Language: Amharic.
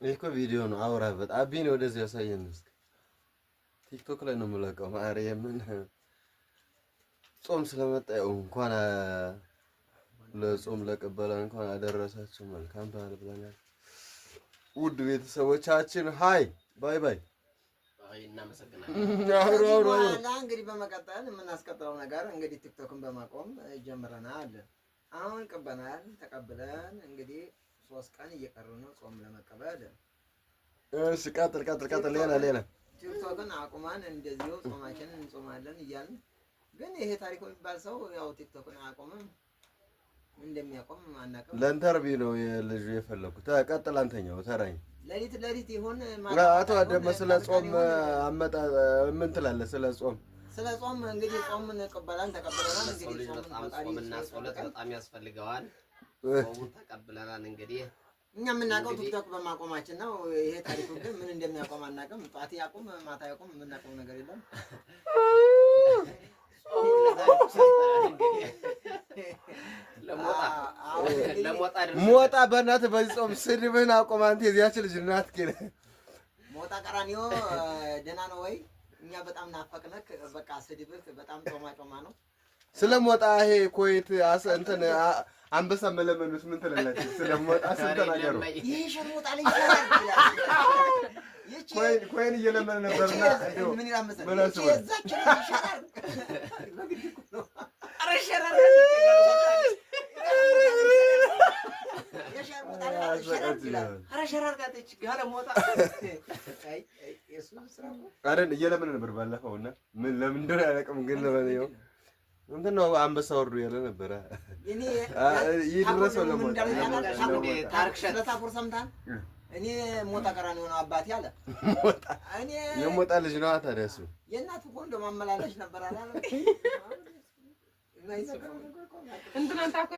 ይህ እኮ ቪዲዮ ነው። አውራበት አቢን ወደዚህ ያሳየን እስኪ። ቲክቶክ ላይ ነው የምለቀው። ማርያምን ጾም ስለመጣ ያው እንኳን ለጾም ለቅበላ እንኳን አደረሳችሁ። መልካም በዓል ብለናል። ውድ ቤተሰቦቻችን hi bye bye። አይ እናመሰግናለን። አውሩ ከዚህ አውሩ አውሩ። በኋላ እንግዲህ በመቀጠል የምናስቀጥለው ነገር እንግዲህ ቲክቶክን በማቆም ጀምረናል። አሁን ቅበናል ተቀብለን እንግዲህ 3 ቀን እየቀሩ ነው ጾም ለመቀበል። እሺ ቀጥል ቀጥል ቀጥል። ሌላ ሌላ። ቲክቶክን አቁመን እንደዚሁ ጾማችንን እንጾማለን እያልን ግን ይሄ ታሪኩ የሚባል ሰው ያው ቲክቶክን አያቆምም። እንደሚያቆም አናውቅም። ለ interview ነው የልጁ የፈለኩት። ቀጥል አንተኛው ተራኝ። ሌሊት ሌሊት ይሁን አቶ አደመ ስለ ማታ ጾም ይሁን አመጣ ምን ትላለህ? ስለ ጾም። ስለ ጾም እንግዲህ ጾምን ቅበላን ተቀብለናል። ለሰው እንግዲህ ልጅ ጾምን በጣም ፈጣሪ ጾምና ጸሎት ይጠብቀን። በጣም ያስፈልገዋል። ጾሙን ተቀብለናል እንግዲህ። እኛ የምናውቀው እንግዲህ ቲክቶክ በማቆማችን ነው። ይሄ ታሪኩ ግን ምን እንደሚያቆም አናውቅም። ጧት ያቁም ማታ ያቁም የምናውቀው ነገር የለም። ጾሙን ለታሪኩ ሰጥተናል እንግዲህ። ለሞጣ አሁን እንግዲህ ለሞጣ ደርሰናል። ሞጣ በእናትህ በዚህ ጾም ስድብህን አቁም። አንተ የዚያች ልጅ እናት ግን ሞጣ ቀራኒዮ ደህና ነው ወይ? እኛ በጣም ናፈቅነክ። በቃ ስድብህ በጣም ጮማ ጮማ ነው። ስለ ሞጣ ይሄ ኮይት እንትን አንበሳ መለመኑስ ምን ትላላችሁ? ስለ ሞጣ ስንተናገሩ ይሄ ሸርሙጣ ልጅ ይሻላል ይላል። ይቺ coin እየለመነ ነበርና እንደው ምን ይላል መሰለህ? ምን ይቺ አስበህ? የዛች ልጅ ይሻላል። በግድ እኮ ነው። ኧረ ሸራራ የሸርሙጣ ልጅ ይሻላል ይላል። ኧረ ሸራርጋተች ጋለሞታ። አይ አይ የእሱ ስራ እኮ አይደል እየለመነ ነበር ባለፈው እና ምን ለምን እንደሆነ አላውቅም፣ ግን ለማንኛውም እንትን ነው አንበሳ ወርዱ ያለ ነበረ። እኔ ይድረሰው ታኩር ምን ለሞጣ እንዳለ ታውቃለህ? ለሞጣ። ታርክ ሸት። ስለ ታኩር ሰምተሃል? እኔ ሞጣ ቀራኒዮ ነው አባቴ አለ። ሞጣ እኔ የሞጣ ልጅ ነዋ ታዲያ እሱ። የእናቱ እኮ እንደው ማመላለሽ ነበር አላለም? እና ይዘክረው ነገር እኮ እንትናን ታኩር።